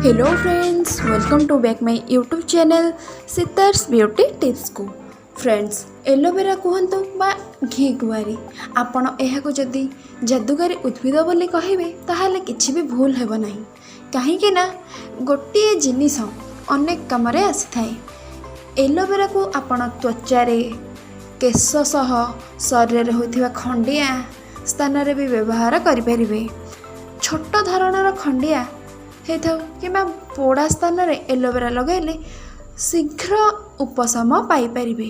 Hello friends, welcome to back my YouTube channel Sitars beauty ଟିପ୍ସକୁ। Friends, aloe vera କୁହନ୍ତୁ ବା ଘି କୁଆଁରୀ, ଆପଣ ଏହାକୁ ଯଦି ଯାଦୁକାରୀ ଉଦ୍ଭିଦ ବୋଲି କହିବେ, ତାହେଲେ କିଛି ବି ଭୁଲ ହେବ ନାହିଁ। କାହିଁକି ନା ଗୋଟିଏ ଜିନିଷ ଅନେକ କାମରେ ଆସିଥାଏ। ଏଲୋଭେରାକୁ ଆପଣ ତ୍ୱଚାରେ, କେଶ ସହ ଶରୀରରେ ହୋଇଥିବା ଖଣ୍ଡିଆ ସ୍ଥାନରେ ବି ବ୍ୟବହାର କରିପାରିବେ। ଛୋଟ ଧରଣର ଖଣ୍ଡିଆ ହେଇଥାଉ କିମ୍ବା ପୋଡ଼ା ସ୍ଥାନରେ ଏଲୋଭେରା ଲଗାଇଲେ ଶୀଘ୍ର ଉପଶମ ପାଇପାରିବେ।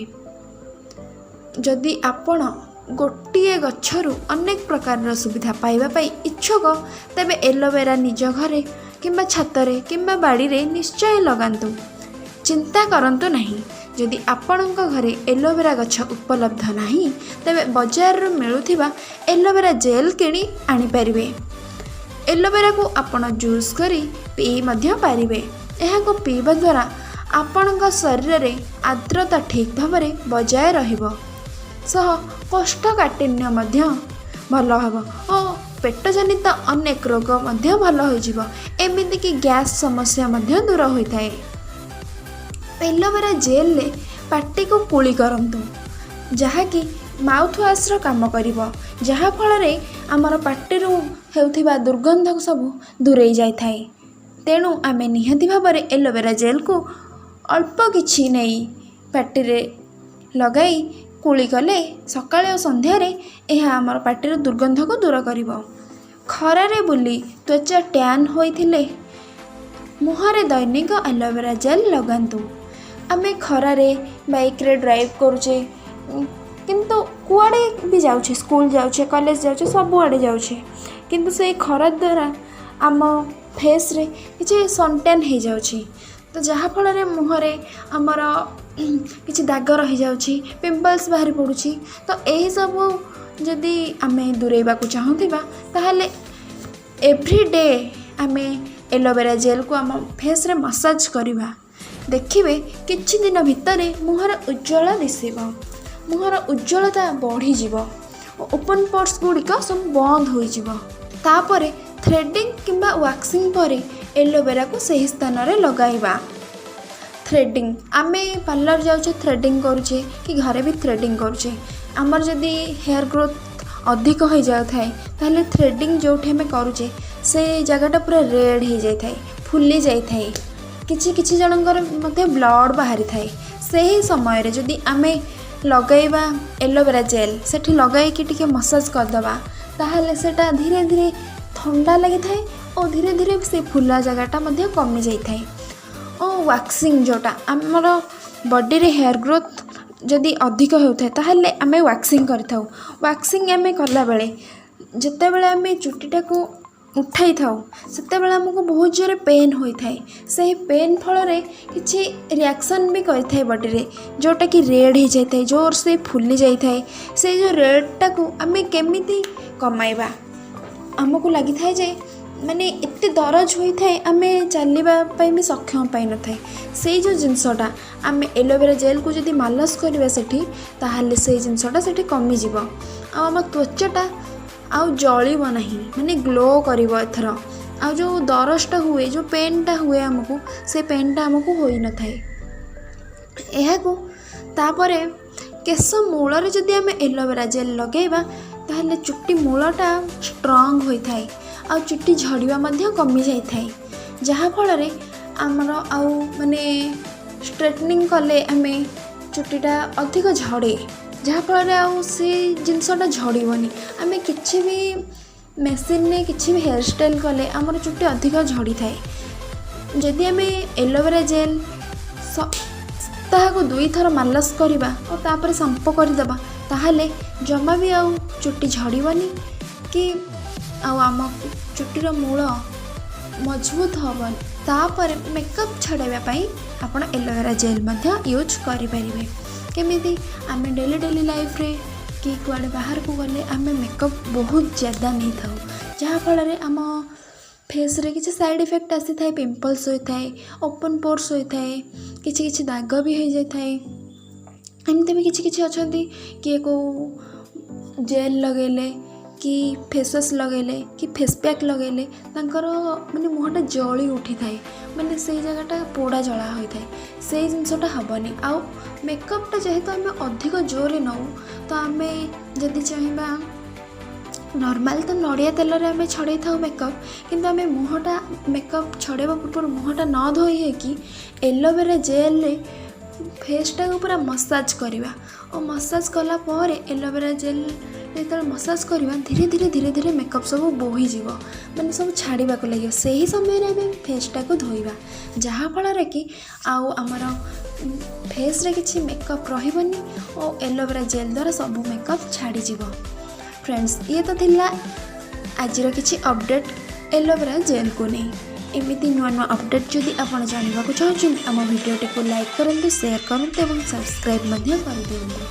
ଯଦି ଆପଣ ଗୋଟିଏ ଗଛରୁ ଅନେକ ପ୍ରକାରର ସୁବିଧା ପାଇବା ପାଇଁ ଇଚ୍ଛୁକ, ତେବେ ଏଲୋଭେରା ନିଜ ଘରେ କିମ୍ବା ଛାତରେ କିମ୍ବା ବାଡ଼ିରେ ନିଶ୍ଚୟ ଲଗାନ୍ତୁ। ଚିନ୍ତା କରନ୍ତୁ ନାହିଁ, ଯଦି ଆପଣଙ୍କ ଘରେ ଏଲୋଭେରା ଗଛ ଉପଲବ୍ଧ ନାହିଁ, ତେବେ ବଜାରରୁ ମିଳୁଥିବା ଏଲୋଭେରା ଜେଲ୍ କିଣି ଆଣିପାରିବେ। ଏଲୋଭେରାକୁ ଆପଣ ଜୁସ୍ କରି ପିଇ ମଧ୍ୟ ପାରିବେ। ଏହାକୁ ପିଇବା ଦ୍ୱାରା ଆପଣଙ୍କ ଶରୀରରେ ଆର୍ଦ୍ରତା ଠିକ୍ ଭାବରେ ବଜାୟ ରହିବ ସହ କୋଷ୍ଠକାଠିନ୍ୟ ମଧ୍ୟ ଭଲ ହେବ ଓ ପେଟଜନିତ ଅନେକ ରୋଗ ମଧ୍ୟ ଭଲ ହୋଇଯିବ। ଏମିତିକି ଗ୍ୟାସ୍ ସମସ୍ୟା ମଧ୍ୟ ଦୂର ହୋଇଥାଏ। ଏଲୋଭେରା ଜେଲ୍ରେ ପାଟିକୁ କୁଳି କରନ୍ତୁ, ଯାହାକି ମାଉଥ୍ ୱାଶ୍ର କାମ କରିବ, ଯାହାଫଳରେ ଆମର ପାଟିରୁ ହେଉଥିବା ଦୁର୍ଗନ୍ଧ ସବୁ ଦୂରେଇ ଯାଇଥାଏ। ତେଣୁ ଆମେ ନିହାତି ଭାବରେ ଏଲୋଭେରା ଜେଲ୍କୁ ଅଳ୍ପ କିଛି ନେଇ ପାଟିରେ ଲଗାଇ କୁଳି କଲେ ସକାଳେ ଓ ସନ୍ଧ୍ୟାରେ ଏହା ଆମର ପାଟିର ଦୁର୍ଗନ୍ଧକୁ ଦୂର କରିବ। ଖରାରେ ବୁଲି ତ୍ୱଚା ଟ୍ୟାନ୍ ହୋଇଥିଲେ ମୁହଁରେ ଦୈନିକ ଆଲୋଭେରା ଜେଲ୍ ଲଗାନ୍ତୁ। ଆମେ ଖରାରେ ବାଇକ୍ରେ ଡ୍ରାଇଭ୍ କରୁଛେ, କିନ୍ତୁ କୁଆଡ଼େ ବି ଯାଉଛେ, ସ୍କୁଲ ଯାଉଛେ, କଲେଜ ଯାଉଛେ, ସବୁଆଡ଼େ ଯାଉଛେ, କିନ୍ତୁ ସେଇ ଖରା ଦ୍ୱାରା ଆମ ଫେସ୍ରେ କିଛି ସନଟ୍ୟାନ୍ ହେଇଯାଉଛି। ତ ଯାହାଫଳରେ ମୁହଁରେ ଆମର କିଛି ଦାଗ ରହିଯାଉଛି, ପିମ୍ପଲ୍ସ ବାହାରି ପଡ଼ୁଛି। ତ ଏହିସବୁ ଯଦି ଆମେ ଦୂରେଇବାକୁ ଚାହୁଁଥିବା, ତାହେଲେ ଏଭ୍ରିଡେ ଆମେ ଏଲୋଭେରା ଜେଲ୍କୁ ଆମ ଫେସ୍ରେ ମସାଜ କରିବା। ଦେଖିବେ, କିଛି ଦିନ ଭିତରେ ମୁହଁର ଉଜ୍ଜଳ ଦିଶିବ, ମୁହଁର ଉଜ୍ଜଳତା ବଢ଼ିଯିବ ଓ ଓପନ୍ ପୋର୍ସ ଗୁଡ଼ିକ ସବୁ ବନ୍ଦ ହୋଇଯିବ। ତାପରେ ଥ୍ରେଡ଼ିଂ କିମ୍ବା ୱାକ୍ସିଂ ପରେ ଏଲୋଭେରାକୁ ସେହି ସ୍ଥାନରେ ଲଗାଇବା। ଥ୍ରେଡ଼ିଂ, ଆମେ ପାର୍ଲର ଯାଉଛେ, ଥ୍ରେଡ଼ିଂ କରୁଛେ କି ଘରେ ବି ଥ୍ରେଡ଼ିଂ କରୁଛେ, ଆମର ଯଦି ହେୟାର୍ ଗ୍ରୋଥ୍ ଅଧିକ ହୋଇଯାଉଥାଏ, ତାହେଲେ ଥ୍ରେଡ଼ିଂ ଯେଉଁଠି ଆମେ କରୁଛେ, ସେ ଜାଗାଟା ପୁରା ରେଡ଼୍ ହେଇଯାଇଥାଏ, ଫୁଲି ଯାଇଥାଏ। କିଛି କିଛି ଜଣଙ୍କର ମଧ୍ୟ ବ୍ଲଡ଼୍ ବାହାରିଥାଏ। ସେହି ସମୟରେ ଯଦି ଆମେ ଲଗାଇବା ଏଲୋଭେରା ଜେଲ୍, ସେଠି ଲଗାଇକି ଟିକେ ମସାଜ କରିଦେବା, ତାହେଲେ ସେଇଟା ଧୀରେ ଧୀରେ ଥଣ୍ଡା ଲାଗିଥାଏ ଓ ଧୀରେ ଧୀରେ ସେ ଫୁଲା ଜାଗାଟା ମଧ୍ୟ କମିଯାଇଥାଏ। ଓ ୱାକ୍ସିଂ, ଯେଉଁଟା ଆମର ବଡ଼ିରେ ହେୟାର୍ ଗ୍ରୋଥ୍ ଯଦି ଅଧିକ ହେଉଥାଏ, ତାହେଲେ ଆମେ ୱାକ୍ସିଂ କରିଥାଉ। ୱାକ୍ସିଂ ଆମେ କଲାବେଳେ ଯେତେବେଳେ ଆମେ ଚୁଟିଟାକୁ ଉଠାଇଥାଉ, ସେତେବେଳେ ଆମକୁ ବହୁତ ଜୋରେ ପେନ୍ ହୋଇଥାଏ। ସେହି ପେନ୍ ଫଳରେ କିଛି ରିଆକ୍ସନ୍ ବି କରିଥାଏ ବଡ଼ିରେ, ଯେଉଁଟାକି ରେଡ଼୍ ହେଇଯାଇଥାଏ, ଜୋରସେ ଫୁଲି ଯାଇଥାଏ। ସେଇ ଯେଉଁ ରେଡ଼୍ଟାକୁ ଆମେ କେମିତି କମାଇବା? ଆମକୁ ଲାଗିଥାଏ ଯେ ମାନେ ଏତେ ଦରଜ ହୋଇଥାଏ, ଆମେ ଚାଲିବା ପାଇଁ ବି ସକ୍ଷମ ପାଇନଥାଏ। ସେଇ ଯେଉଁ ଜିନିଷଟା ଆମେ ଏଲୋଭେରା ଜେଲ୍କୁ ଯଦି ମାଲସ କରିବା ସେଠି, ତାହେଲେ ସେଇ ଜିନିଷଟା ସେଠି କମିଯିବ ଆଉ ଆମ ତ୍ୱଚାଟା ଆଉ ଜଳିବ ନାହିଁ, ମାନେ ଗ୍ଲୋ କରିବ ଏଥର। ଆଉ ଯେଉଁ ଦରଜଟା ହୁଏ, ଯେଉଁ ପେନ୍ଟା ହୁଏ ଆମକୁ, ସେ ପେନ୍ଟା ଆମକୁ ହୋଇନଥାଏ। ଏହାକୁ ତାପରେ କେଶ ମୂଳରେ ଯଦି ଆମେ ଏଲୋଭେରା ଜେଲ୍ ଲଗାଇବା, ତାହେଲେ ଚୁଟି ମୂଳଟା ଷ୍ଟ୍ରଙ୍ଗ ହୋଇଥାଏ ଆଉ ଚୁଟି ଝଡ଼ିବା ମଧ୍ୟ କମିଯାଇଥାଏ। ଯାହାଫଳରେ ଆମର ଆଉ ମାନେ ଷ୍ଟ୍ରେଟନିଂ କଲେ ଆମେ ଚୁଟିଟା ଅଧିକ ଝଡ଼େ, ଯାହାଫଳରେ ଆଉ ସେ ଜିନିଷଟା ଝଡ଼ିବନି। ଆମେ କିଛି ବି ମେସିନ୍ରେ କିଛି ବି ହେୟାର୍ ଷ୍ଟାଇଲ୍ କଲେ ଆମର ଚୁଟି ଅଧିକ ଝଡ଼ିଥାଏ। ଯଦି ଆମେ ଏଲୋଭେରା ଜେଲ୍ ସପ୍ତାହକୁ ଦୁଇଥର ମାଲସ କରିବା ଓ ତାପରେ ସାମ୍ପୋ କରିଦେବା, ତାହେଲେ ଜମା ବି ଆଉ ଚୁଟି ଝଡ଼ିବନି କି ଆଉ ଆମ ଚୁଟିର ମୂଳ ମଜବୁତ ହେବନି। ତାପରେ ମେକଅପ୍ ଛଡ଼ାଇବା ପାଇଁ ଆପଣ ଏଲୋଭେରା ଜେଲ୍ ମଧ୍ୟ ୟୁଜ୍ କରିପାରିବେ। କେମିତି? ଆମେ ଡେଲି ଡେଲି ଲାଇଫ୍ରେ କି କୁଆଡ଼େ ବାହାରକୁ ଗଲେ ଆମେ ମେକଅପ୍ ବହୁତ ଜ୍ୟାଦା ନେଇଥାଉ, ଯାହାଫଳରେ ଆମ ଫେସ୍ରେ କିଛି ସାଇଡ଼୍ ଇଫେକ୍ଟ ଆସିଥାଏ। ପିମ୍ପଲ୍ସ ହୋଇଥାଏ, ଓପନ୍ ପୋର୍ସ ହୋଇଥାଏ, କିଛି କିଛି ଦାଗ ବି ହେଇଯାଇଥାଏ। ଏମିତି ବି କିଛି କିଛି ଅଛନ୍ତି, କିଏ କେଉଁ ଜେଲ୍ ଲଗାଇଲେ କି କି ଫେସ୍ ୱାଶ୍ ଲଗାଇଲେ କି ଫେସ୍ ପ୍ୟାକ୍ ଲଗାଇଲେ ତାଙ୍କର ମାନେ ମୁହଁଟା ଜଳି ଉଠିଥାଏ, ମାନେ ସେଇ ଜାଗାଟା ପୋଡ଼ା ଜଳା ହୋଇଥାଏ। ସେଇ ଜିନିଷଟା ହେବନି। ଆଉ ମେକଅପ୍ଟା ଯେହେତୁ ଆମେ ଅଧିକ ଜୋରରେ ନେଉ, ତ ଆମେ ଯଦି ଚାହିଁବା, ନର୍ମାଲ୍ ତ ନଡ଼ିଆ ତେଲରେ ଆମେ ଛଡ଼େଇଥାଉ ମେକଅପ୍, କିନ୍ତୁ ଆମେ ମୁହଁଟା ମେକଅପ୍ ଛଡ଼େଇବା ପୂର୍ବରୁ ମୁହଁଟା ନ ଧୋଇ ହେଇକି ଏଲୋଭେରା ଜେଲ୍ରେ ଫେସ୍ଟାକୁ ପୁରା ମସାଜ କରିବା ଓ ମସାଜ କଲା ପରେ, ଏଲୋଭେରା ଜେଲ୍ ଯେତେବେଳେ ମସାଜ କରିବା, ଧୀରେ ଧୀରେ ଧୀରେ ଧୀରେ ମେକଅପ୍ ସବୁ ବୋହିଯିବ, ମାନେ ସବୁ ଛାଡ଼ିବାକୁ ଲାଗିବ। ସେହି ସମୟରେ ଆମେ ଫେସ୍ଟାକୁ ଧୋଇବା, ଯାହାଫଳରେ କି ଆଉ ଆମର ଫେସ୍ରେ କିଛି ମେକଅପ୍ ରହିବନି ଓ ଏଲୋଭେରା ଜେଲ୍ ଦ୍ୱାରା ସବୁ ମେକଅପ୍ ଛାଡ଼ିଯିବ। ଫ୍ରେଣ୍ଡସ୍, ଇଏ ତ ଥିଲା ଆଜିର କିଛି ଅପଡ଼େଟ୍ ଏଲୋଭେରା ଜେଲ୍କୁ ନେଇ। ଏମିତି ନୂଆ ନୂଆ ଅପଡ଼େଟ୍ ଯଦି ଆପଣ ଜାଣିବାକୁ ଚାହୁଁଛନ୍ତି, ଆମ ଭିଡ଼ିଓଟିକୁ ଲାଇକ୍ କରନ୍ତୁ, ସେୟାର କରନ୍ତୁ ଏବଂ ସବସ୍କ୍ରାଇବ୍ ମଧ୍ୟ କରିଦିଅନ୍ତୁ।